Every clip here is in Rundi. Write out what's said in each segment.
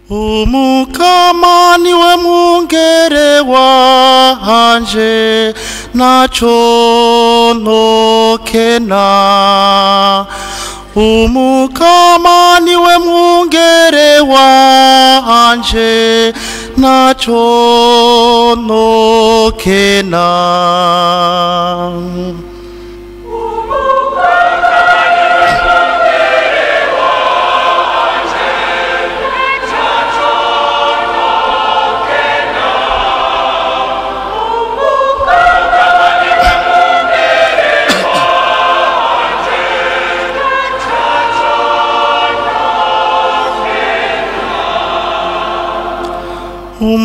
Umukama niwe mwungere wanje, ntaco ntokena. Umukama niwe mwungere wanje, ntaco ntokena.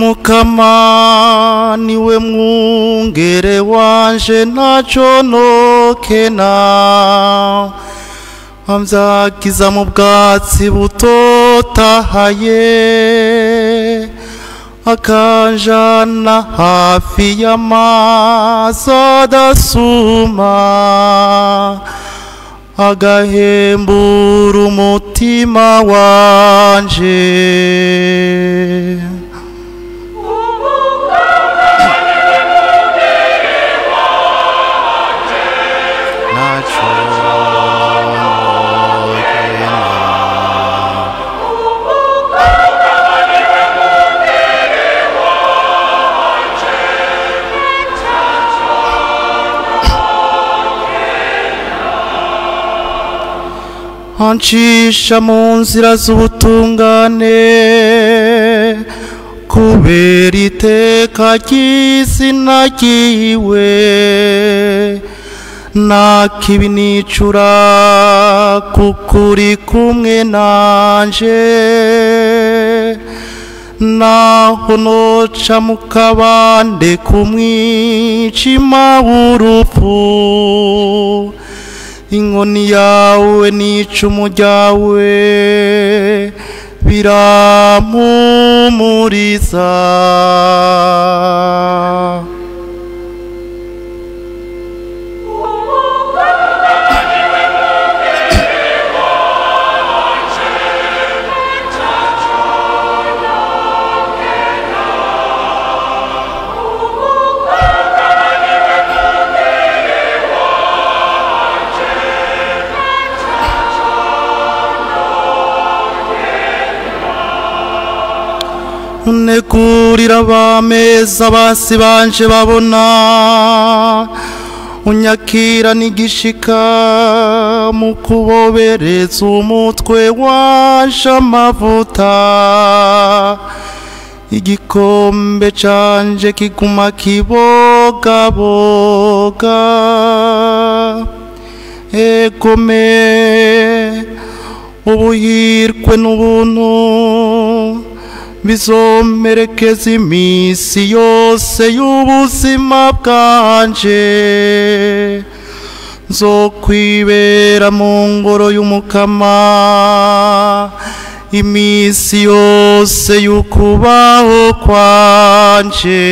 Umukama niwe mwungere wanje, ntaco nokena. Amvyagiza mu bwatsi butotahaye, akanjana hafi y'amazi adasuma, agahembura umutima wanje. Ancisha mu nzira z'ubutungane, kubera iteka ry'izina ryiwe. Nta kibi nicura, kuko uri kumwe nanje. Naho noca mu kabande k'umwijima w'urupfu, inkoni yawe n'icumu ryawe birampumuriza. Unegurira abameza basi banje babona, unyakira n'igishika mu kubobereza umutwe wanje amavuta. Igikombe canje kiguma kibogaboga. Egome ubuhirwe n'ubuntu bizomerekeza iminsi yose y'ubuzima bwanje. Nzokwibera mu ngoro y'Umukama iminsi yose y'ukubaho kwanje.